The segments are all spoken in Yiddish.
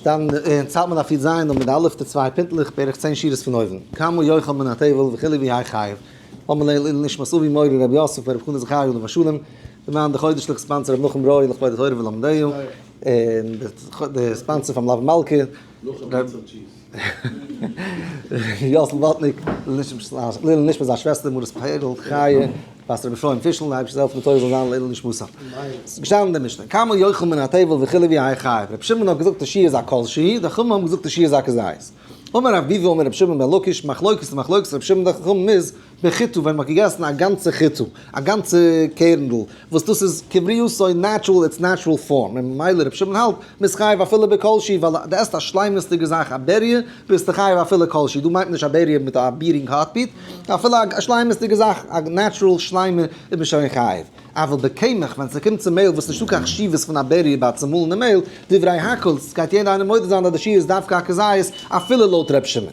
געשטאנען אין צייט מען דארף איר זיין עמוד א' די צוויי פינטלעך בערך צען שורות פון אויבן, כמה יאכל מן הטבל וכו' ויהא חייב. אמר ליה לעילוי נשמת אבי מורי רבי יוסף ברב חנא זכריה עליו השלום, למען די חודש'ליכע sponsor רבי נחום ברויער לכבוד התורה ולומדיה, און די sponsor פאר מלוה מלכה, יאסל וואלטניק, לעילוי נשמת זיין שוועסטער מרת פערל חיה, בת רבי אפרים פישל, די אייבערשטער זאל העלפן די תורה זאל זיין לעילוי נשמתם. ס'איז געשטאנען אין די משנה, כמה יאכל מן הטבל וכו' ויהא חייב, רבי שמעון האט געזאגט די שיעור איז א כל שהוא, די חכמים האבן געזאגט די שיעור איז א כזית. אמר רב ביבי אמר רבי שמעון בן לקיש, מחלוקת למחלוקת רבי שמעון די חכמים איז, בחיטה ווען מ'האט געגעסן א גאנצע חיטה, א גאנצע קערנדל, וואס דאס איז כבריאתו natural its natural form, און ממילא רבי שמעון האלט, מ'איז חייב אפילו בכל שהוא, ווייל דו עסט א שלימות'דיגע זאך א בריה, ביסטו חייב אפילו כל שהוא, דא מיינט מען נישט א בריה מיט א beating heartbeat, אפילו א שלימות'דיגע זאך, א natural שלימה איז מען שוין חייב. אבל בקמח, ווען ס'קומט צו מעהל וואס נישטא קיין חשיבות פון א בריה ביי צומאלענע מעהל, דברי הכל, גייט יעדער איינער מודה זיין אז די שיעור איז דווקא א כזית, אפילו לויט ר' שמעון.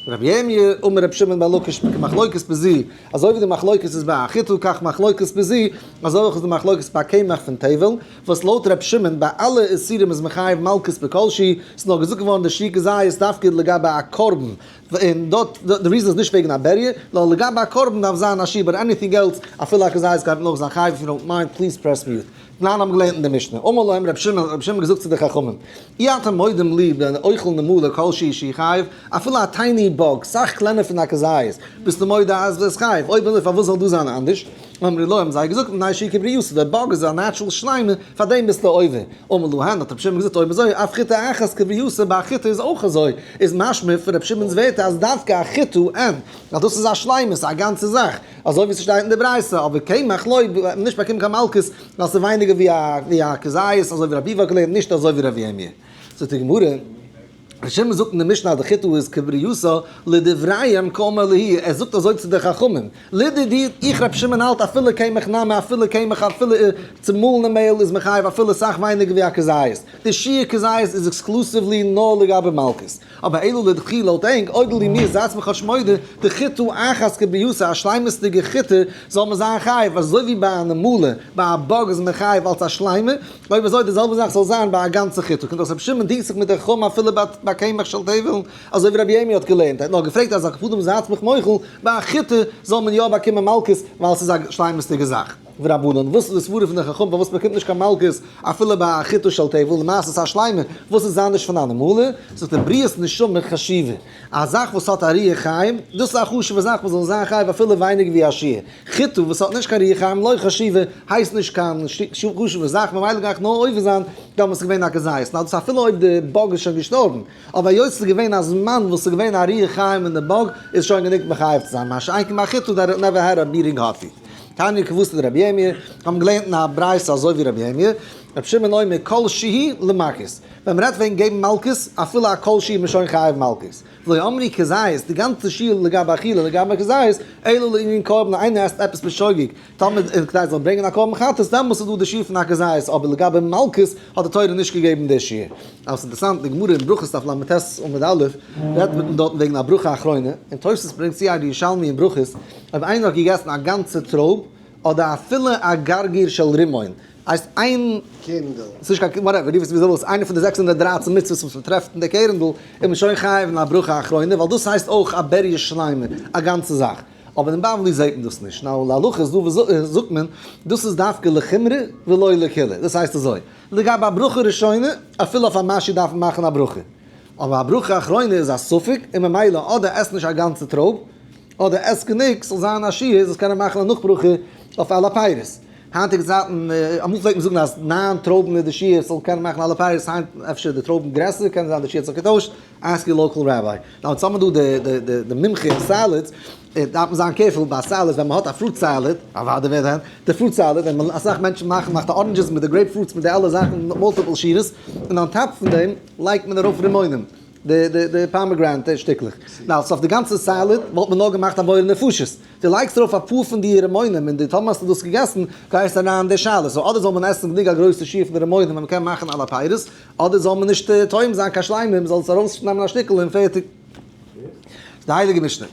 רבי ירמי' אמר רבי שמעון בן לקיש כמחלוקת בזו, אזוי ווי די מחלוקת איז ביי א חיטה כך מחלוקת בזו, אזוי אויך איז די מחלוקת ביי קמח פון טבל, וואס לויט רבי שמעון ביי אלע איסורים איז מחייב מלקות בכל שהוא, ס'איז נאר געזאגט געווארן די שיעור כזית דווקא לגבי א קרבן, און דארט די reason איז נישט וועגן א בריה, נאר לגבי א קרבן דארף זיין א שיעור but anything else אפילו א כזית גייט מען אויך זיין חייב if you don't mind please press mute. תנן האבן געלערנט אין די משנה, אמר להם רבי שמעון, האט רבי שמעון געזאגט צו די חכמים, אי אתם מודים לי באוכל נמלה כל שהוא שהוא חייב, אפילו א tiny bug, סאך קלענער פון א כזית, ביסטו מודה אז עס חייב, אויב אזוי פארוואס זאל דא זיין אנדערש? אמרו לו, האבן זיי געזאגט, מפני שהיא כבריאתה, דער bug איז א natural שלימה, פארדעם ביסטו עובר. אמר להן, האט רבי שמעון געזאגט, אויב אזוי, אף חיטה אחת כבריאתה, ביי א חיטה איז אויך אזוי, איז משמע פון רבי שמעון'ס ווערטער אז דווקא א חיטה, אין, אז דאס איז א שלימות, א גאנצע זאך. אזוי ווי ס'שטייט אין די ברייתא, אבער קמח לא, וועט מען נישט באקומען קיין מלקות, ווייל ס'איז ווייניגער ווי א ווי א כזית, אזוי ווי רבי עקיבא האט געלערנט, נישט אזוי ווי רבי ירמי'. זאגט די גמרא, ר' שמעון זאגט אין די משנה אז די חיטה איז כבריאתה, לדבריהם קאמר להו, ער זאגט אזוי צו די חכמים, לדידי, איך ר' שמעון האלט אפילו קמח נמי אפילו קמח אפילו צומאלענע מעהל איז מחייב אפילו סאך ווייניגער ווי א כזית, די שיעור כזית איז exclusively נאר לגבי מלקות. אבער אלא לדידכו לויט ענק, אודו לי מיר זייטס מיך כאטש מודה, דחיטה אחת כברייתה א שלימות'דיגע חיטה זאל מען זיין חייב, אזוי ווי ביי א נמלה, ביי א bug איז מען חייב אלס א שלימה, אויב אזוי די זעלבע זאך זאל זיין ביי א גאנצע חיטה, קומט אויס רבי שמעון דינגט זיך מיט די חכמים אפילו ביי קמח של טבל, אזוי ווי רבי ירמי' האט געלערנט, ער האט נאר געפרעגט אז על כל פנים זייטס מיך מוחל, ביי א חיטה זאל מען יא באקומען מלקות ווייל ס'איז א שלימות'דיגע זאך. ורבנן, וואס איז די סברה פון די חכמים פארוואס מען קומט נישט קיין מלקות אפילו ביי א חיטה של טבל, למעשה איז א שלימה, וואס איז אנדערש פון א נמלה? זאגט ער בריאת נשמה חשיבה, א זאך וואס האט א רוח חיים, דאס איז א חשוב'ע זאך וואס זאל זיין חייב אפילו ווייניגער ווי א שיעור, חיטה וואס האט נישט קיין רוח חיים לא חשיבה, הייסט נישט קיין חשוב'ע זאך, ממילא גיי איך נאר עובר זיין טאמער ס'איז געווען א כזית, נאר דאס אפילו אויב די bug איז שוין געשטארבן, אבער היות ס'איז געווען א זמן וואס ס'איז געווען א רוח חיים אין די bug, איז שוין גענוג מחייב צו זיין, מה שאין כן ביי חיטה that it never had a beating heartbeat. תניא כוותיה דרבי ירמי', האבן געלערנט אין א ברייתא אזוי ווי רבי ירמי', רבי שמעון אומר כל שהוא למכות, ווען מ'רעדט וועגן געבן מלקות, אפילו א כל שהוא איז מען שוין חייב מלקות, ולא אמרו כזית, די גאנצע שיעור לגבי אכילה לגבי כזית, אלא לענין קרבן, איינער עסט עפעס בשוגג, טאמער און כדי זאל ברענגען א קרבן חטאת, דעמאלס איז דא די שיעור פון א כזית, אבער לגבי מלקות האט די תורה נישט געגעבן די שיעור. אבער ס'איז אינטערעסאנט, די גמרא אין ברכות דף לט עמוד א', רעדט מען דארטן וועגן א ברכה אחרונה, און תוס' ברענגט צו א ירושלמי אין ברכות, אויב איינער האט געגעסן א גאנצע טרויב, אדער אפילו א גרגיר של רימון, הייסט איין, קערנדל. ס'נישט קיין, whatever, רוף עס ווי דו ווילסט, איינע פון די 613 מצוות וואס מ'טרעפט אין די קערנדל, איז מען שוין חייב אין א ברכה אחרונה, ווייל דאס הייסט אויך א בריה שלימה, א גאנצע זאך. אבער אין בבלי זעט מען דאס נישט. נאר להלכה איז דא וואס זאגט מען, דאס איז דווקא לחומרא ולא לקולא. דאס הייסט אזוי, לגבי א ברכה ראשונה, אפילו אויף א משהו דארף מען מאכן א ברכה. אבער א ברכה אחרונה איז א ספק, און ממילא אדער עס נישט א גאנצע טרויב, אדער עס גענוג ס'זאל זיין א שיעור זאלסט קענען מאכן א נאכברכה אויף אלע פירות. היינטיגע צייטן, אמאל פלעגט מען זאגן אז ניין טרויבן איז די שיעור ס'זאל קענען מאכן אלע פירות, היינט אפשר די טרויבן גרעסער קען זיין די שיעור האט זיך געטוישט, ask your local rabbi. Now אונז האבן דא די די די די מומחה אין salads, דארף מען זיין careful ביי salads ווען מ'האט א fruit salad, אוודאי ווער דען, די fruit salad ווען מען אסאך מענטשן מאכן מאכט די oranges מיט די grapefruits מיט די אלע זאכן multiple שורות, און on top פון דעם לייגט מען ארויף רימונים. די די די pomegranate שטיקלעך. Now so אויף די גאנצע salad וואלט מען נאר געמאכט א בורא נפשות. דו לייגסט ארויף אפאר פון די רימונים און די טאמער האסטו דאס געגעסן גייסטו אריין אין די שאלה. So אדער זאל מען עסן גענוג א גרויסע שיעור פון די רימונים אז מען קען מאכן אלע פירות, אדער זאל מען נישט טועם זיין קיין שלימים, מען זאל עס ארויסנעמען א שטיקל און פערטיג. די הייליגע משנה.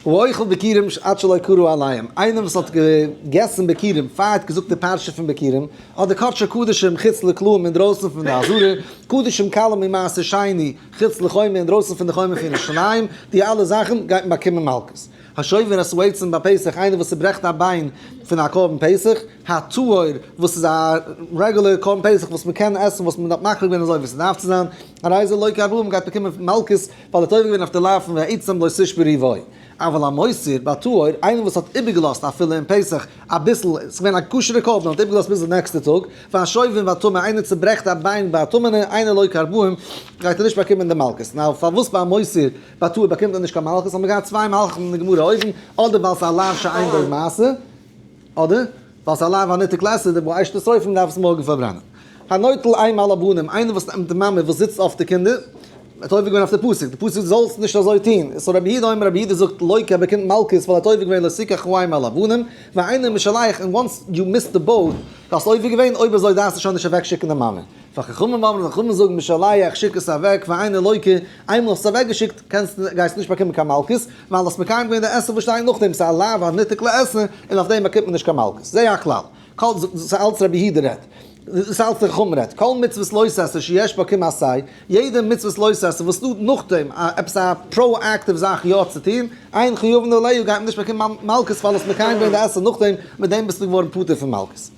האוכל ביכורים עד שלא קרא עליהם, איינער וואס האט געגעסן ביכורים פאר ער האט געזאגט די פרשה פון ביכורים, אדער קדשי קדשים חוץ לקלעים אינדרויסן פון די עזרה, קדשים קלים ממעשר שני חוץ לחומה אינדרויסן פון די חומה פון ירושלים, די אלע זאכן גייט מען באקומען מלקות. השובר את העצם בפסח, איינער וואס צוברעכט א ביין פון א קרבן פסח, הטהור, וואס איז א רעגולער קרבן פסח וואס מען קען עסן וואס מען האט מקריב געווען אזוי ווי ס'דארף צו זיין, הרי זה לוקה ארבעים גייט באקומען מלקות ווייל ער האט עובר געווען אויף די לאו פון והעצם לא תשברו בו. אבל המותיר בטהור, איינער וואס האט איבערגעלאזט אפילו אין פסח אביסל, ס'איז געווען א כשר'ע קרבן, האט איבערגעלאזט ביז די נעקסטע טאג, והשובר בטמא, איינער צוברעכט א ביין ביי א טמא'נע, אינו לוקה ארבעים, גייט ער נישט באקומען די מלקות. נאר פארוואס ביי המותיר בטהור באקומט מען נישט קיין מלקות? האבן מיר געהאט צוויי מהלכים אין די גמרא אויבן, אדער ווייל ס'איז א לאו שאין בו מעשה, אדער ווייל ס'איז א לאו הניתק לעשה, די באש תשרוף דארף עס מארגן פארברענען. הנוטל אם על הבנים, איינער וואס נעמט די מאמע וואס זיצט אויף די קינדער, האט עובר געווען אויף די פסוק, די פסוק זאלסט נישט אזוי טון, so רבי יהודה אומר רבי יהודה זאגט לוקה באקומט מלקות ווייל ער האט עובר געווען לא תקח האם על הבנים, ואינו משלח און once you miss the boat, דו האסט עובר געווען, אויב אזוי דארפסטו שוין נישט אוועקשיקן די מאמע. וחכמים אומרים, חכמים זאגן משלח שיק עס אוועק, ואינו לוקה, איינמאל האסט עס אוועקגעשיקט קענסטו גייסטו נישט באקומען קיין מלקות, ווייל האסט מקיים געווען די עשה וואס שטייט נאכדעם, ס'איז א לאו הניתק לעשה, און אויף דעם באקומט מען נישט קיין מלקות. זה הכלל. כל, ס'איז אלץ רבי יהודה רעדט. ס'איז אלץ די חכמים רעדט. כל מצוות לא תעשה שיש בה קום עשה, יעדע מצוות לא תעשה וואס דא נאכדעם א עפעס א proactive זאך יא צו טון, אין חייבין עליה גייט מען נישט באקומען מלקות ווייל האסט מקיים געווען די עשה נאכדעם, מיט דעם ביסטו געווארן פטור פון מלקות.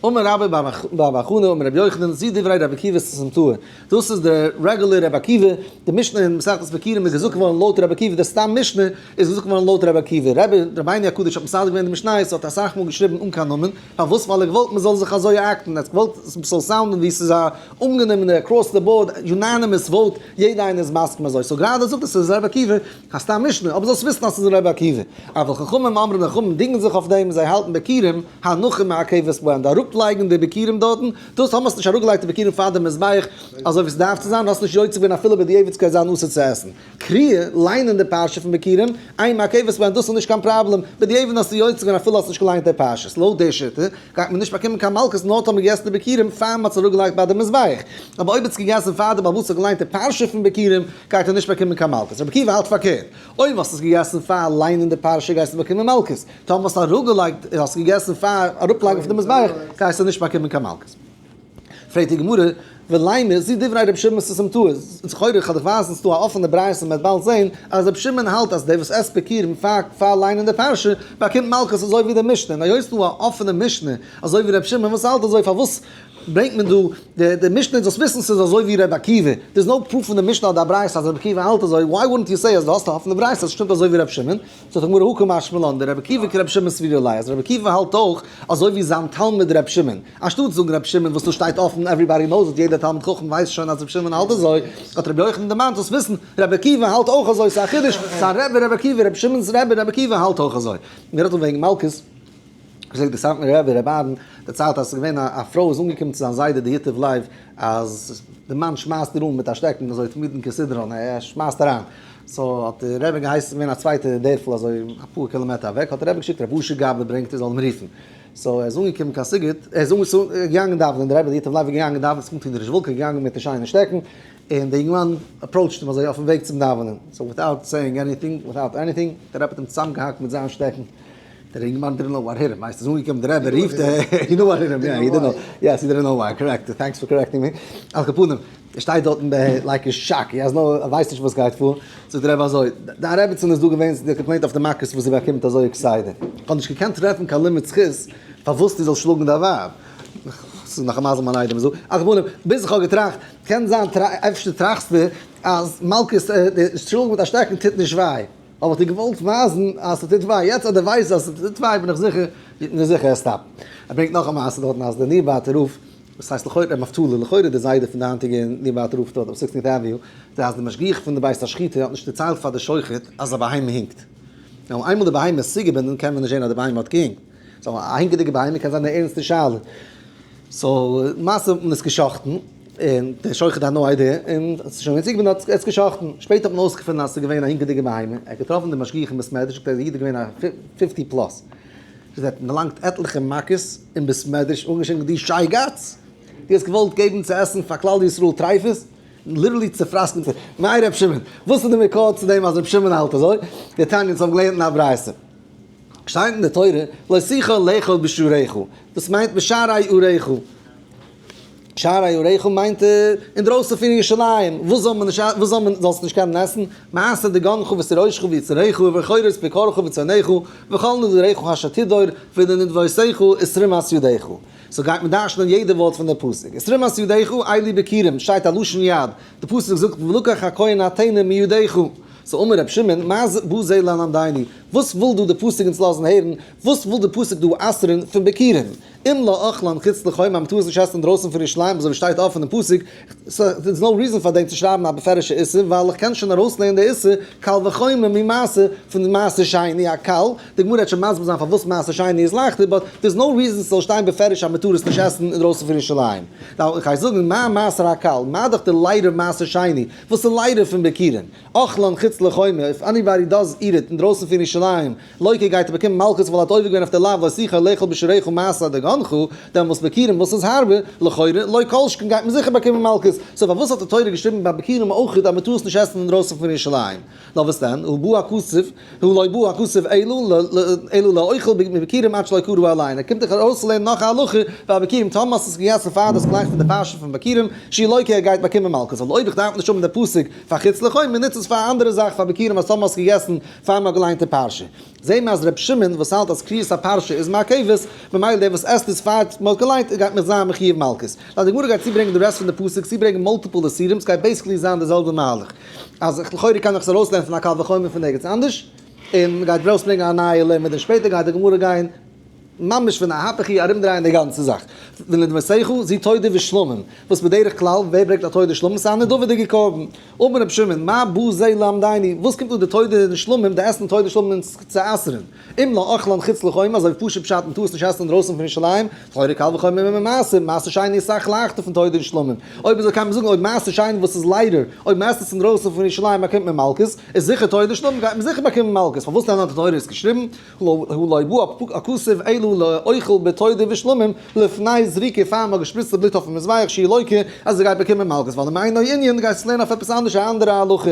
אמר רבה בר בר חנה אמר רבי יוחנן זו דברי רבי עקיבא סתמתאה, דאס איז די רעגולער רבי עקיבא, די משנה אין מסכת ביכורים איז געזאגט געווארן לויט רבי עקיבא, די סתם משנה איז געזאגט געווארן לויט רבי עקיבא, רבי רבינו הקדוש האט מסדר געווען די משניות האט אסאך מאל געשריבן אן קיין נאמען, פארוואס? ווייל ער געוואלט מען זאל זיך אזוי act ן, ער האט געוואלט ס'זאל sound ן ווי ס'איז א אנגענומענע across the board unanimous vote, יעדע איינער איז מסכים אזוי, so גראדע זאגט ער ס'איז רבי עקיבא, א סתם משנה, אבער זאלסט וויסן אז ס'איז רבי עקיבא. אבל חכמים אומרים די חכמים דינגען זיך אויף דעם, זיי האלטן ביכורים, הנחה מעכבת בהן, די אראפלייגן די ביכורים דארטן, דאס האבן האסט נישט אראפגעלייגט די ביכורים פאר די מזבח, אזוי ווי ס'דארף צו זיין, האסט נישט יוצא געווען אפילו בדיעבד ס'קען זיין אסור צו עסן. קריאה, ליינען די פרשה פון ביכורים, אין מעכבת בהן, דאס איז נישט קיין פראבלעם, בדיעבד האסטו יוצא געווען אפילו האסט נישט געליינט די פרשות. לויט די שיטה, גייט מען נישט באקומען קיין מלקות נאר טאמער געגעסן די ביכורים פאר מ'האט עס אראפגעלייגט ביי די מזבח. אבער אויב האט עס געגעסן פאר די בעל הבית האט געליינט די פרשה פון ביכורים, גייט ער נישט באקומען קיין מלקות. רבי עקיבא האלט פארקערט, אויב האסט עס געגעסן פאר ליינען די פרשה גייסטו באקומען מלקות, טאמער האסט אראפגעלייגט און האסט געגעסן פאר אראפלייגן פון די מזבח גייסטו נישט באקומען קיין מלקות. פרעגט די גמרא, ולימא זו דברי רבי שמעון סתמתאה, לכאורה איך האב דיך ווייזן ס'דא א אפענע ברייתא מ'וועט באלד זען אז רבי שמעון האלט אז דער וואס עסט ביכורים פאר פאר ליינען די פרשה באקומט מלקות אזוי ווי די משנה, און היות ס'דא א אפענע משנה אזוי ווי רבי שמעון וואס האלט אזוי פארוואס ברענגט מען דא די משנה זאלסט וויסן ס'איז אזוי ווי ר' עקיבא, there is no proof פון די משנה אדער א ברייתא אז ר' עקיבא האלט אזוי, why wouldn't you say אז דו האסט א אפענע ברייתא אז ס'שטימט אזוי ווי ר' שמעון, זאגט די גמרא הא קא משמע לן דר' עקיבא כר' שמעון סבירא ליה אז ר' עקיבא האלט אויך אזוי ווי זיין תלמיד ר' שמעון, אנשטאט זאגן ר' שמעון וואס דא שטייט אפן everybody knows it יעדער תלמיד חכם ווייסט שוין אז ר' שמעון האלט אזוי, האט ר' יוחנן דערמאנט זאלסט וויסן ר' עקיבא האלט אויך אזוי ס'איז א חידוש, זיין רבי ר' עקיבא ר' שמעון'ס רבי ר' עקיבא האלט אויך אזוי. מ'רעדט דא וועגן מלקות. זאגט די סאטמאר רבי רבי אהרן דערציילט אז עס איז געווען א פרוי איז אנגעקומען צו זיין זיידע די ייטב לב אז די מאן שמייסט איר אן מיט א שטעקן אזוי תמידין כסדרן ער שמייסט אריין so האט די רבי געהייסן געווען א צווייטע דערפל אזוי אפאר קילאמעטער אוועק האט די רבי געשיקט רבי אשר גבאי ברענגט ער זאל אים רופן so ער איז אנגעקומען קיין סיגוט ער איז געגאנגען דאווענען די רבי די ייטב לב איז געגאנגען דאווענען עס קומט אן די רעזשוואלקע געגאנגען מיט די שיינע שטעקן און די יונגערמאן approach ט אים אזוי אויפן וועג צום דאווענען so without saying anything without anything די רבי האט אים צוזאמגעהאקט מיט זיין שטעקן. דער אינגערמאן didn't know what hit him, ווייסט איז אנגעקומען דער רבי רופט he knew what hit him, yeah he didn't know, yes he didn't know why, correct, thanks for correcting me, על כל פנים, ער שטייט דארטן like אין shock, he has no, ער ווייסט נישט וואס גייט פאר, זאגט דער רבי אזוי, דיין רעבעצין איז דא געווען, זי האט complained אויף די מכות וואס זי באקומט אזוי כסדר, איך האב נישט געקענט טרעפן קיין לימוד זכות פארוואס דו זאלסט שלאגן דיין ווייב, ס'איז נאך א מזל מיין איידעם איז דא, על כל פנים, ביז איך האב געטראכט, קען זיין אפשר טראכסטו אז מלקות, שלאגן מיט א שטעקן טוט נישט וויי. האב איך דיר געוואלט ווייזן אז ס'טוט וויי, יעצט אז דו ווייסט אז ס'טוט וויי בין איך זיכער וועט מיר זיכער stop ן. ער ברענגט נאך א מעשה דארטן אז דער נירבאטור רב, וואס הייסט לכאורה ר' נפתלי, לכאורה דער זיידע פון די היינטיגע נירבאטור רב דארט אויף Sixteenth Avenue, אז דער משגיח פון די בית השחיטה האט נישט דערציילט פאר די שוחט אז א בהמה הינקט. נו, איינמאל די בהמה איז צוגעבינדן קען מען נישט זען אז די בהמה האט געהינקט. so א הינקעדיגע בהמה קען זיין די ערנסטע שאלה. so למעשה האט מען עס גע'שחט'ן. און דער שוחט had no idea, און עס איז שוין געווען צוגעבינדן האט עס גע'שחט'ן, שפעטער האט מען אויסגעפונען אז עס איז געווען א הינקעדיגע בהמה, ער האט געטראפן דעם משגיח אין בית מדרש, זאגט ער דער איד איז געווען א fifty plus, ער האט דערלאנגט עטליכע מכות אין בית מדרש, אנגעשריגן דו שייגעץ, דו האסט געוואלט געבן צו עסן פאר כלל ישראל טריפות, literally צעפראסקעט. מאי ר' שמעון? וואס איז די מקור צו דעם אז ר' שמעון האלט אזוי? דתניא, אונז האבן געלערנט אין א ברייתא. שטייט אין די תורה, לא תוכל לאכול בשעריך, דאס מיינט בשערי עריך. שערי עריך מיינט אינדרויסן פון ירושלים, וואס זאל מען נישט, וואס זאל מען, זאלסט נישט קענען עסן? מעשר דגנך ותירושך ויצהרך ובכורות בקרך וצאנך וכל נדריך אשר תדור ולנדבותיך ותרומת ידיך. so גייט מען דרש'נען יעדע ווארט פון די פסוק. ותרומת ידיך אלו ביכורים, שטייט א לשון יד, די פסוק זאגט ולקח הכהן הטנא מידך. so אמר רבי שמעון, מה בא זה ללמדנו, וואס וויל דא די פסוק אונז לאזן הערן, וואס וויל די פסוק דא אסר'ן פון ביכורים? אם לאכלן חוץ לחומה, מען טאר עס נישט עסן אינדרויסן פון ירושלים אזוי ווי שטייט אפן אין פסוק, so there's no reason פאר דעם צו שרייבן א בפירוש'ע איסור, ווייל איך קען שוין ארויסלערנען די איסור קל וחומר ממעשר פון מעשר שני א קל, די גמרא וועט שוין מסביר זיין פארוואס מעשר שני איז לייכטער, but there's no reason ס'זאל שטיין בפירוש אז מ'טאר עס נישט עסן אינדרויסן פון ירושלים. now איך גיי זאגן מה מעשר הקל, מה דאך די לייטער מעשר שני, וואס איז לייטער פון ביכורים? אכלן חוץ לחומה, if anybody does eat it אינדרויסן פון ירושלים, לוקה גייט ער באקומען מלקות ווייל ער האט עובר געווען אויף די לאו לא תוכל לאכול בשעריך מעשר דגנך, דעמאלס ביכורים וואס איז הארבער, לכאורה, לא כל שכן גייט מען זיכער באקומען מלקות, so פארוואס האט די תורה געשריבן ביי ביכורים אויך אז מען טאר עס נישט עסן אינדרויסן פון ירושלים? נאר וואס דען, הוא בא הכתוב, הוא לא בא הכתוב אלא לאוכל מביכורים עד שלא קרא עליהן, ער קומט דיך ארויסצולערנען נאך א הלכה ביי ביכורים, טאמער האסט עס געגעסן פאר דאס גלייך פון די פרשה פון ביכורים, שיהא לוקה ער גייט באקומען מלקות, ווייל אויב איך דארף נישט האבן די פסוק פאר חוץ לחומה, נוץ עס פאר א אנדערע זאך פאר ביכורים אז טאמער האסט געגעסן פאר מ'האט געליינט די פרשה. זעהן מיר אז ר' שמעון וואס האלט אז קריאת הפרשה איז מעכבת, ממילא דער וואס עסט עס פאר מ'האט געליינט גייט מיט זיין מחיוב מלקות. now די גמרא גייט צוברענגען די rest פון די פסוק, צוברענגען multiple איסורים, ס'גייט basically זיין די זעלבע מהלך. אז לכאורה קען איך עס ארויסלערנען פון א קל וחומר פון ערגעץ אנדערש, און מ'גייט ארויסברענגען א נייע לימוד און שפעטער גייט די גמרא גיין ממש פון א הפכי ארומדרייען די גאנצע זאך. ולנדבותיך זו תודה ושלמים, וואס בדרך כלל ווער ברענגט א תודה ושלמים? ס'איז א נדבה'דיגע קרבן. אמר רבי שמעון, מה בא זה ללמדנו, וואס קומט דא די תודה און שלמים, די עסן תודה ושלמים אונז צו אסר'ן? אם לאכלן חוץ לחומה, אזוי ווי פשוט פשט מען טאר עס נישט עסן אינדרויסן פון ירושלים, לכאורה קל וחומר ממעשר, מעשר שני איז סאך לייכטער פון תודה און שלמים. אויב אזוי קען מען זאגן אויב מעשר שני וואס איז לייטער, אויב מען עסט עס אינדרויסן פון ירושלים באקומט מען מלקות, איז זיכער תודה ושלמים גייט מען זיכער באקומען מלקות, פארוואס דען האט די תורה עס געשריבן? הוא לא בא הכתוב אלא לאוכל בתודה ושלמים לפני זריקה פאר מ'האט געשפריצט די בלוט אויפן מזבח שיהא לוקה אז ער גייט באקומען מלקות ווייל אם אינו ענין גייסט עס לערנען אויף עפעס אנדערש א אנדערע הלכה.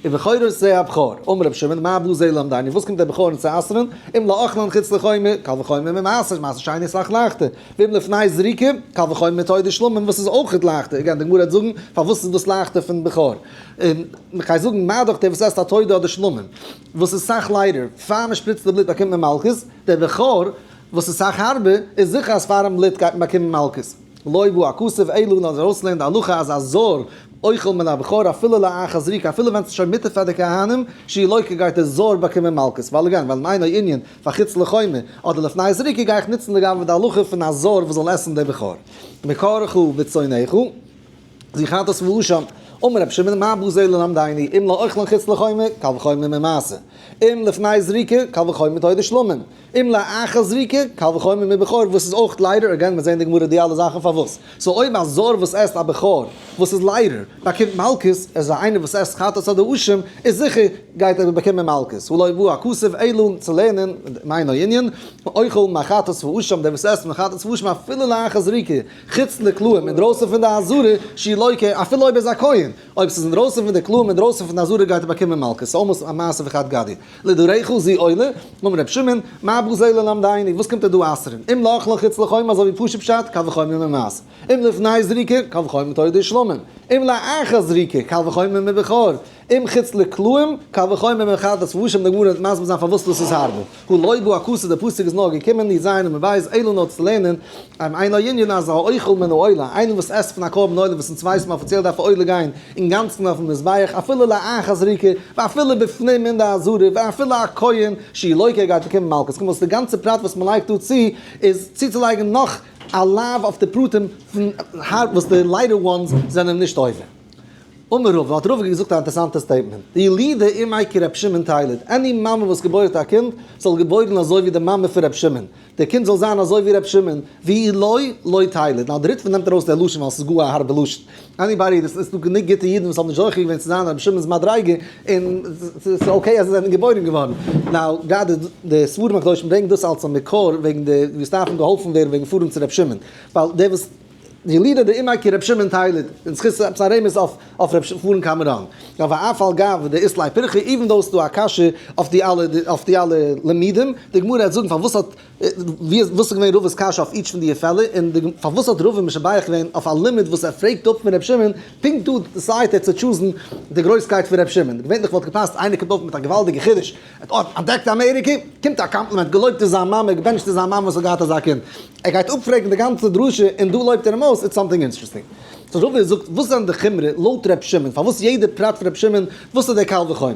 ובכורות זה הבכור, אמר רבי שמעון מה בא זה ללמדנו וואס קומט דער בכור אונז צו אסר'ן, אם לאכלן חוץ לחומה, קל וחומר ממעשר, מעשר שני איז סאך לייכטער, ואם לפני זריקה, קל וחומר מתודה ושלמים וואס איז אויכעט לייכטער, again די גמרא וועט זאגן פארוואס איז דאס לייכטער פון בכור, און מ'גייט זאגן מה דאך דער וואס עסט א תודה אדער שלמים. וואס איז סאך לייטער, פאר מען שפריצט די בלוט באקומט מען מלקות, דער בכור וואס איז סאך הארבער, איז זיכער אז פארן בלוט גייט מען באקומען מלקות. לא בא הכתוב אלא נאר ארויסלערנען די הלכה אז א זר אוכל מן הבכור אפילו לאחר זריקה אפילו ווען ס'איז שוין מותר פאר די כהנים שיהא לוקה גייט דער זר באקומען מלקות, ווייל again ווייל אם אינו ענין פאר חוץ לחומה אדער לפני זריקה גיי איך נוצן לגבי די הלכה פון א זר וואס זאל עסן דער בכור. מבקרך וצאנך. זו חטאת ואשם, אמר רבי שמעון מה בא זה ללמדנו, אם לאכלן חוץ לחומה, קל וחומר ממעשר, אם לפני זריקה, קל וחומר מתודה ושלמים, אם לאחר זריקה, קל וחומר מבכור, וואס איז אויך לייטער, again מיר זעהן די גמרא די אלע זאכן פארוואס, so אויב א זר וואס עסט א בכור וואס איז לייטער באקומט מלקות, איז א איינער וואס עסט חטאת אדער אשם איז זיכער גייט ער באקומען מלקות, הא לא בא הכתוב אלא צו לערנען אם אינו ענין, אוכל מחטאת ואשם, דער וואס עסט מחטאת ואשם אפילו לאחר זריקה, חוץ לקלעים, אינדרויסן פון די עזרה, שיהא לוקה, אפילו אויב ער איז א כהן, אויב ס'איז אינדרויסן פון די קלעים, אינדרויסן פון די עזרה גייט ער באקומען מלקות, ס'איז almost א מעשה פון חד גדיא. לדורך זו עולה, אמר רבי שמעון, מה בא זה ללמדנו, וואס קומט ער דא אסר'ן? אם לאכלן חוץ לחומה אזוי ווי פשוט פשט, קל וחומר ממעשר. אם לפני זריקה, קל וחומר מתודה ושלמים. אם לאחר זריקה, קל וחומר מבכור. אם חוץ לקלעים, קל וחומר מחטאת ואשם, די גמרא וועט מסביר זיין פארוואס דאס איז הארבער. הא לא בא הכתוב, די פסוק איז נאר געקומען י ז עמוד ב', אלא נאר צו לערנען, אם אינו ענין אז האוכל מן העולה, איינער וואס עסט פון א קרבן עולה וואס אונז ווייסן אפיציעל דארף א עולה גיין אינגאנצן אויפן מזבח אפילו לאחר זריקה, ואפילו בפנים אין די עזרה, ואפילו א כהן שיהא לוקה גייט באקומען מלקות, קומט אויס די גאנצע פרט וואס מען לייגט דא צו איז צוצולייגן נאך א לאו אויף די פרטים פון הארב וואס די lighter ones זענען נישט עובר. אמר רבא, האט רבא געזאגט א אינטערסאנטע statement, דילדה אמיה כר' שמעון תיליד, any מאמע וואס געבוירט א קינד, זאל געבוירן אזוי ווי די מאמע פון ר' שמעון, די קינד זאל זיין אזוי ווי ר' שמעון, ואי לא, לא תיליד. now די ריטב"א נעמט ארויס די לשון ווייל ס'איז גאר א הארבע לשון. anybody, עס איז דא גענוג גוטע אידן וואס האבן נישט זוכה געווען צו זיין ר' שמעון'ס מדריגה, און ס'איז okay אז זיי זענען געבוירן געווארן. now גראדע די ספרים הקדושים ברענגן דאס אלס א מקור וועגן די וואס דארפן געהאלפן ווערן וועגן פארן צו ר' שמעון, ווייל דער וואס. ילידא דאימיה כר' שמעון תיליד, און זכות עפעס א רמז אויף אויף ר' פארן קיין מירון. ואף על גב דאית ליה פירכא, even though ס'דא א קשיא אויף די אלע אויף די אלע לימודים, די גמרא העט זאגן פארוואס האט ווי וואס איז געווען רבא'ס קשיא אויף each פון די פעלער, און די פארוואס האט רבא משבח געווען אויף א לימוד וואס ער פרעגט אפ פון ר' שמעון, פונקט דא decide ט ער צו choose ן די גרויסקייט פון ר' שמעון, געווענליך וואלט געפאסט איינער קומט אויף מיט א געוואלדיגע חידוש, ער האט אנטדעקט אמעריקע, קומט א קאמפלימענט, געלויבט איז זיין מאמע, געבענטשט איז זיין מאמע וואס האט געהאט אזא קינד. ער גייט אפפרעגן די גאנצע דרשה און דא לויבט ער אים אויס, it's something interesting. So רבא זאגט, וואס זענען די חומרא לויט ר' שמעון, פארוואס יעדע פרט פון ר' שמעון, וואס איז דער קל וחומר?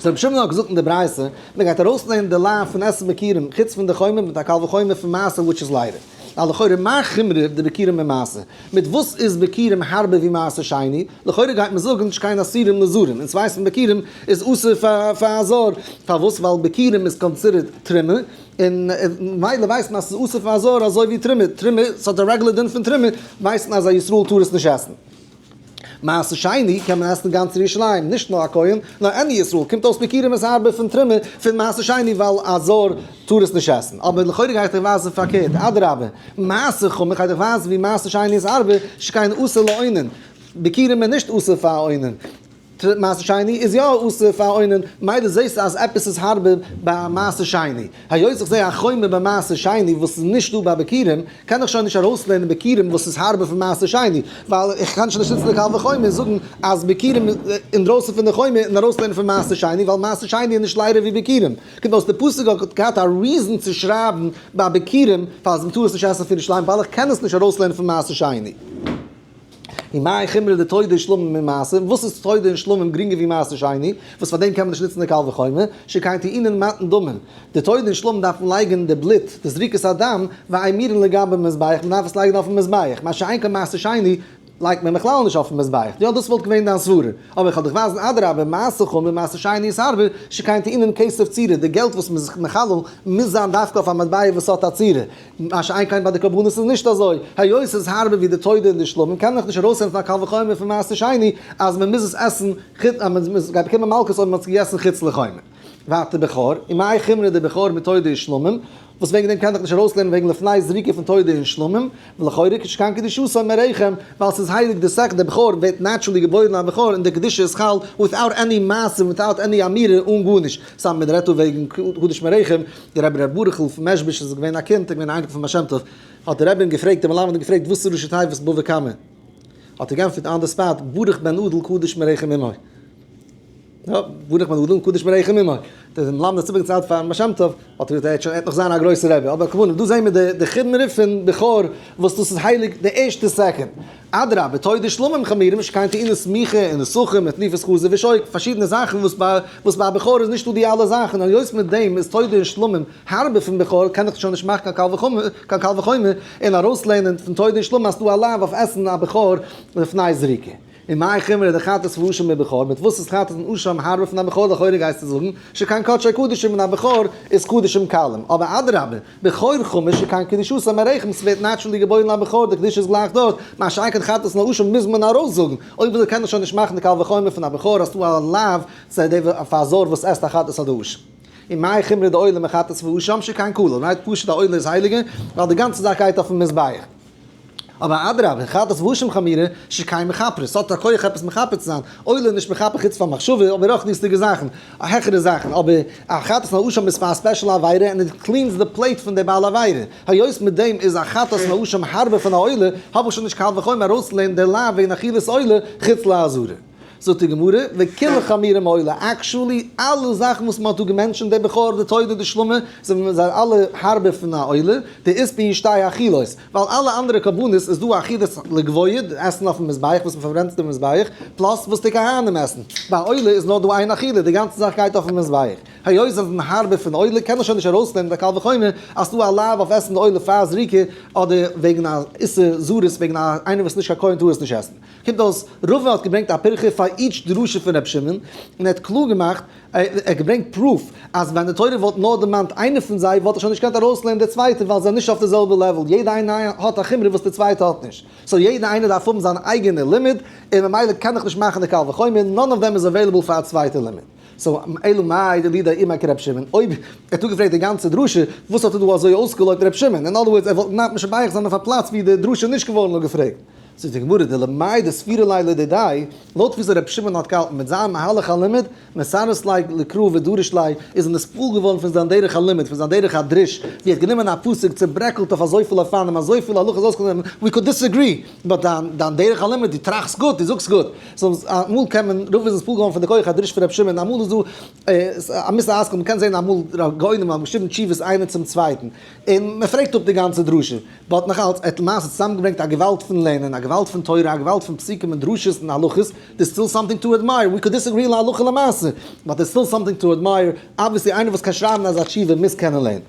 So ר' שמעון האט געזאגט אין די ברייתא, מען גייט ארויסנעמען די לאו פון עסן ביכורים חוץ פון די חומר מיט א קל וחומר פון מעשר which איז ליידער. ווייל לכאורה מה חומרא דביכורים ממעשר? מיט וואס איז ביכורים הארבער ווי מעשר שני? לכאורה גייט מען זאגן שכן אסורים לזרים, אונז ווייסן ביכורים איז אסור פאר א זר, פארוואס? ווייל ביכורים איז considered תרומה, און מילא ווייסט מען אז ס'איז אסור פאר א זר אזוי ווי תרומה, תרומה, ס'האט א רעגולער דין פון תרומה, ווייסט מען אז א ישראל טאר עס נישט עסן. מעשר שני קען מען עסן גאנץ ירושלים, נישט נאר א כהן, נאר any ישראל, קומט אויס ביכורים איז הארבער פון תרומה פון מעשר שני ווייל א זר טאר עס נישט עסן, אבער לכאורה גייט איך ווייזן פארקערט, אדרבה, מעשר חמור גייט איך ווייזן ווי מעשר שני איז הארבער, שכן אסור לאונן, ביכורים איז נישט אסור פאר א אונן. מעשר שני איז יא אסור פאר אונן, מילא זעסטו אז עפעס איז הארבער ביי מעשר שני. היות איך זע א חומר ביי מעשר שני וואס איז נישט דא ביי ביכורים, קען איך שוין נישט ארויסלערנען ביכורים וואס איז הארבער פון מעשר שני, ווייל איך קען שוין נישט נוצן די קל וחומר און זאגן אז ביכורים אינדרויסן פון די חומר און ארויסלערנען פון מעשר שני, ווייל מעשר שני איז נישט ליידער ווי ביכורים. קומט אויס די פסוק האט געהאט א reason צו שרייבן ביי ביכורים פאר אז מ'טאר עס נישט עסן פון ירושלים ווייל איך קען עס נישט ארויסלערנען פון מעשר שני. ומאי חומרא דתודה ושלמים ממעשר, וואס איז תודה און שלמים גרינגער ווי מעשר שני, וואס פאר דעם קען מען נישט נוצן די קל וחומר, שכן טעונין מתן דמים, די תודה און שלמים דארפן לייגן די בלוט, די זריקת הדם, והאמירין לגבי מזבח, מען דארף עס לייגן אויפן מזבח, מה שאין כן מעשר שני, לייגט מען בכלל נישט אויפן מזבח, יא דאס וואלט געווען דיין סברה, אבער איך וועל דיך ווייזן אדרבה, מעשר חמור מעשר שני איז הארבער, שכן טעונין כסף צורה, די געלט וואס מען איז זיך מחלל מוז זיין דווקא אויף א מטבע וואס האט א צורה. מה שאין כן ביי די קרבנות איז נישט אזוי, היות עס איז הארבער ווי די תודה און די שלמים קען מען נאך נישט ארויסנעמען פון א קל וחומר פון מעשר שני אז מען מוז עס עסן חוץ אז מען גייט באקומען מלקות אויב מען האט עס געגעסן חוץ לחומר. ווייטער בכור, ומאי חומרא דבכור מתודה ושלמים, וואס וועגן דעם קען איך נישט ארויסלערנען וועגן לפני זריקה פון תודה און שלמים, ולכאורה שכן קדושתו מרחם, ווייל ס'איז הייליג די second די בכור ווערט naturally געבוירן א בכור און די קדושה איז חל without any מעשה without any אמירה אן גארנישט, סתם מען רעדט דא וועגן קדוש מרחם, דער רבי ר' ברוכ'ל פון מעזשביזש איז געווען א קינד, איז געווען א אייניקל פון בעל שם טוב, האט דער רבי אים געפרעגט, דער מלמד האט אים געפרעגט וואס איז ראשי תיבות בבא קמא? האט ער גענטפערט on the spot, ברוך בן אדל קדוש מרחם אמו. יא, ברוך בן אדל קדוש מרחם אמו. דער מלמד האט איבערגעציילט פארן בעל שם טוב, האט ער געזאגט ער וועט שוין ער וועט נאך זיין א גרויסער רבי, אבער כמובן דא זעהן מיר די די חומרא פון בכור וואס דאס איז הייליג די ערשטע second. אדרבה, תודה ושלמים חמורים שכן טעונין סמיכה און נסכים מיט טליפת חזה ושוק, פארשידענע זאכן וואס ביי וואס ביי א בכור איז נישטא די אלע זאכן, היות מיט דעם איז תודה און שלמים הארבער פון בכור קען איך שוין נישט מאכן קיין קל וחומר קיין קל וחומר און ארויסלערנען פון תודה און שלמים אז ס'דא א לאו אויף עסן א בכור לפני זריקה. ומאי חומרא דחטאת ואשם מבכור, מיט וואס איז חטאת און אשם הארבער פון א בכור לכאורה גייסטו זאגן שכן קדשי קדשים און א בכור איז קדשים קלים, אבער אדרבה, בכור חמור שכן קדושתו מרחם ס'ווערט naturally געבוירן א בכור די קדושה איז גלייך דארט, מה שאין כן חטאת און אשם מוז מען ארויסזאגן, אויב אזוי קען מען שוין נישט מאכן די קל וחומר פון א בכור אז ס'דא א לאו צו די פאר א זר וואס עסט א חטאת אדער אשם. ומאי חומרא דעולה מחטאת ואשם שכן כליל, right פשוט א עולה איז הייליגער ווייל די גאנצע זאך גייט אויפן מזבח. אבער אדרבה, חטאת ואשם חמורה, שכן מכפרת, ס'האט א כח עפעס מכפר צו זיין, עולה איז נישט מכפר חוץ פאר מחשבה, אבער רוחניות'דיגע זאכן, העכערע זאכן, אבער א חטאת און אשם איז פאר א special עבירה און it cleans the plate פון די בעל עבירה, היות מיט דעם איז א חטאת און אשם הארבער פון א עולה, האב איך שוין נישט קל וחומר ארויסצולערנען די לאו וועגן אכילת עולה חוץ לעזרה. זאגט די גמרא, וכולהו חמירי מעולה, actually אלע זאכן וואס מען האט דא גע mention ט, די בכור, די תודה, די שלמים, זענען זיי אלע הארבער פון א עולה, דאית בהו שתי אכילות, ווייל אלע אנדערע קרבנות איז דא אכילת לגבוה, די עסן אויפן מזבח וואס מען פארברענט אויפן מזבח, plus וואס די כהנים עסן, ביי עולה איז נאר דא איין אכילה, די גאנצע זאך גייט אויפן מזבח. היות זיי זענען הארבער פון עולה קען מען שוין נישט ארויסנעמען די קל וחומר אז ס'דא א לאו אויף עסן די עולה פאר זריקה, אדער וועגן א איסור זרות וועגן א איינער וואס איז נישט קיין כהן טאר עס נישט עסן. קומט אויס, רבא האט געברענגט א פירכא פאר each דרשה פון ר' שמעון, און ער האט קלאר געמאכט, ער האט געברענגט proof, אז ווען די תורה וואלט נאר דערמאנט איינע פון זיי, וואלט ער שוין נישט געקענט ארויסלערנען די צווייטע, ווייל זיי זענען נישט אויף די זעלבע level, יעדע איינע האט א חומרא וואס די צווייטע האט נישט. so יעדע איינע דארף האבן זיין אייגענע לימוד, און ממילא קען איך נישט מאכן די קל וחומר, none of them איז available פאר א צווייטע לימוד. So אלא מאי דלידע אימא כר' שמעון, אויב ער האט אפגעפרעגט די גאנצע דרשה, וואס האט ער דא אזוי אויסגעלויבט ר' שמעון? In other words, ער וואלט נאט משבח זיין אויף א פלאץ ווי די דרשה איז נישט געווארן אפגעפרעגט. זאגט די גמרא, דלמאי דסבירא ליה לדידיה, לויט וויאזוי ר' שמעון האט געהאלטן מיט זיין מהלך הלימוד, מסרס ליה לקרא ודריש ליה, איז ער נתפעל געווארן פון זיין דרך הלימוד, פון זיין דרך הדרוש, ווי ער האט גענומען א פסוק, צוברעקלט אויף אזויפיל אופנים, אזויפיל הלכות אויסגענומען, we could disagree, but דיין דיין דרך הלימוד, דו טראכסט גוט, דו זאגסט גוט. So אמאל קען מען, רוב איז נתפעל געווארן פון די כח הדרוש פון ר' שמעון, אמאל איז דא א מוסר השכל, מ'קען זען אמאל גאונים האבן געשריבן תשובות איינער צום צווייטן, און מ'פרעגט אפ די גאנצע דרשה, but נאך אלץ, ער האט למעשה צוזאמגעברענגט א געוואלד פון לערנען, א געוואלד פון תורה, א געוואלד פון פסוקים און דרשות און הלכות, there's still something to admire, we could disagree להלכה למעשה, but there's still something to admire, obviously איינער וואס קען שרייבן אזא תשובה מוז קענען לערנען.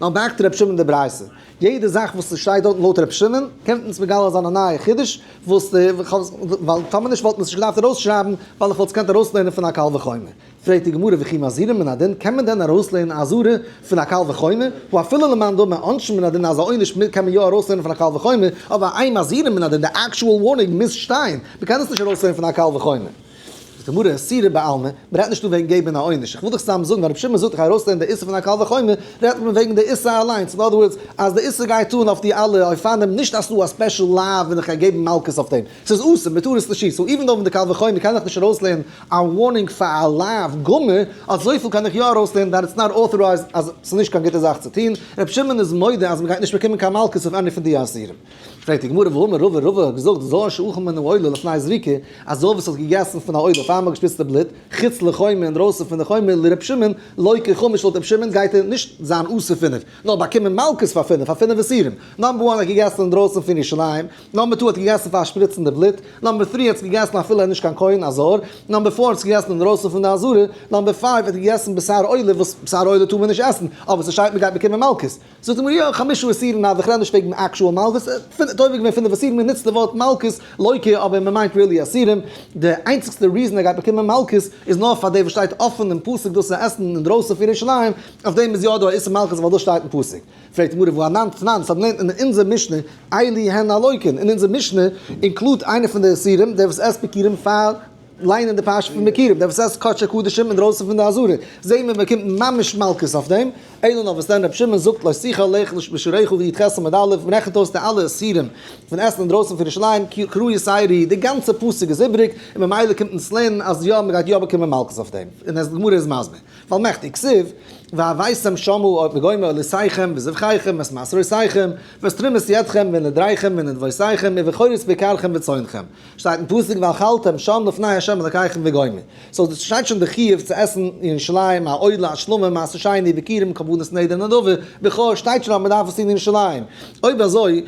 Now back to רבי שמעון די ברייתא. יעדע זאך וואס עס שטייט דארטן לויט רבי שמעון, קומט אונז מגלה זיין א נייע חידוש, וואס ווייל טאמער נישט וואלט מען עס נישט געדארפט ארויסשרייבן, ווייל איך וואלט עס געקענט ארויסלערנען פון א קל וחומר. פרעגט די גמרא וכי מזהירין מן הדין, קען מען דען ארויסלערנען אזהרה פון א קל וחומר? והא אפילו למאן דאמר עונשין מן הדין אז א עונש קען מען יא ארויסלערנען פון א קל וחומר, אבער אין מזהירין מן הדין די actual warning מוז שטיין, מען קען עס נישט ארויסלערנען פון א קל וחומר. זאגט די גמרא איסורא בעלמא, מען רעדט נישט דא וועגן געבן א עונש, איך וויל דיך סתם זאגן ווען רבי שמעון זאגט איך ארויסלערנען די איסור פון א קל וחומר, רעדט מען וועגן די איסור אליינס, in other words אז די איסור גייט אן אויף די אלע אופנים, נישט אז ס'דא א special לאו ווען איך גיי געבן מלקות אויף דעם, ס'איז אסור, מ'טאר עס נישט, so even though ווען די קל וחומר קען איך נישט ארויסלערנען א warning פאר א לאו גמור, אזויפיל קען איך יא ארויסלערנען that it's not authorized אז ס'איז נישט קיין גוטע זאך צו טון, רבי שמעון איז מודה אז מ'גייט נישט באקומען קיין מלקות אויף any פון די איסורים. פרעגט די גמרא והאמר רבא, רבא האט געזאגט זר שאכל מן העולה לפני זריקה, א זר וואס האט געגעסן פון א עולה פאר מ'האט געשפריצט די בלוט, חוץ לחומה אינדרויסן פון די חומה לר' שמעון, לוקה חמש לויט ר' שמעון גייט ער נישט זיין אסור פינף, נאר באקומען מלקות פאר פינף, פאר פינף איסורים, number one האט געגעסן אינדרויסן פון ירושלים, number two האט געגעסן פאר שפריצן די בלוט, number three האט געגעסן אפילו ער איז נישט קיין כהן א זר, number four האט געגעסן אינדרויסן פון די עזרה, number five האט געגעסן בשר עולה וואס בשר עולה טאר מען נישט עסן, אבער ס'שטייט מ'גייט באקומען מלקות. זאגט די גמרא יא, חמשה איסורים נאר איך רעד נישט וועגן actual מלקות, תובע געווען פינף איסורים מען נוצט די ווארט מלקות לוקה אבער מען מיינט really איסורים, די איינציגסטע reason ער גייט באקומען מלקות איז נאר פאר די וואס שטייט אפען אין פסוק דאס צו עסן אינדרויסן פון ירושלים, אויף דעם איז יא דא א איסור מלקות ווייל דאס שטייט אין פסוק. פרעגט די גמרא והא אנן תנן, ס'האט געלערנט אין אונזער משנה אלו הן הלוקין, אין אונזער משנה include איינער פון די איסורים דער וואס עסט ביכורים פאר ליינען די פרשה פון ביכורים, דער וואס עסט קדשי קדשים אינדרויסן פון די עזרה, זעהן מיר מען באקומט ממש מלקות אויף דעם, אלא נאר וואס דען רבי שמעון זאגט לא תוכל לאכול בשעריך י"ח עמוד א', מען רעכנט אויס די אלע איסורים פון עסן אינדרויסן פון ירושלים, קרא יתירא, די גאנצע פסוק איז איבריג, און ממילא קומט אונז לערנען אז יא מען גייט יא באקומען מלקות אויף דעם, און די גמרא איז מסביר, ווייל מכדי כתיב, והבאתם שמה וגומר עולותיכם וזבחיכם ואת מעשרותיכם ואת תרומת ידכם ונדריכם ונדבותיכם ובכורות בקרכם וצאנכם. שטייט אין פסוק ואכלתם שם לפני ה' אלקיכם וגומר. So דאס שטייט שוין די חיוב צו עסן אין ירושלים א עולה א שלמים מעשר שני ביכורים קרבנות נדר נדבה בכור שטייט שוין אז מען דארף עס טון אין ירושלים. אויב אזוי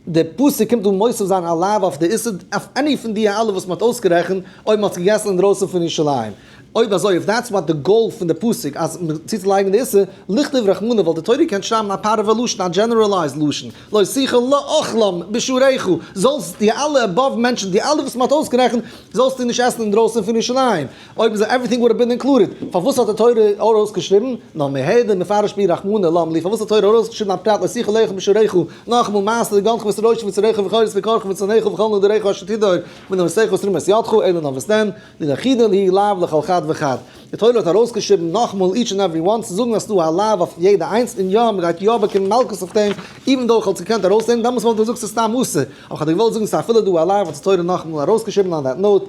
די פסוק קומט דא מוסיף זיין א לאו אויף די איסור אויף any פון די אלע וואס מען האט אויסגערעכנט אויב מען האט עס געגעסן אינדרויסן פון ירושלים. אויב אזוי if that's what the goal פון די פסוק אז מען צוצולייגן די איסור, לכתוב רחמנא וואלט די תורה געקענט שרייבן א פארעווע לשון א generalized לשון, לא תוכל לאכלם בשעריך, זאלסט די אלע above mentioned די אלע וואס מען האט אויסגערעכנט זאלסטו נישט עסן אינדרויסן פון ירושלים, אויב אזוי everything would have been included, פארוואס האט די תורה ארויסגעשריבן, נאר מהדר מפרש ביה רחמנא למה לי, פארוואס האט די תורה ארויסגעשריבן א פרט לא תוכל לאכול בשעריך, נאכאמאל מעשר דגנך ותירושך ויצהרך ובכורות בקרך וצאנך וכל נדריך אשר תדור ונדבותיך ותרומת ידך אלא נאר וואס דען, דיחידא להו לאו לכל חד וחד. די תורה האט ארויסגעשריבן נאכאמאל each and every one צו זאגן אז ס'דא א לאו אויף יעדע איינס און יא מ'גייט יא באקומען מלקות אויף דעם, even though כ'וואלט עס געקענט ארויסנעמען דעמאלטס וואלט איך געזאגט ס'איז סתם אסור, אבער כ'האב דיר געוואלט זאגן ס'איז אפילו דא א לאו האט די תורה נאכאמאל ארויסגעשריבן on that note.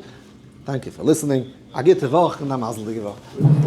Thank you for listening. א גוטע וואך און א מזל'דיגע וואך.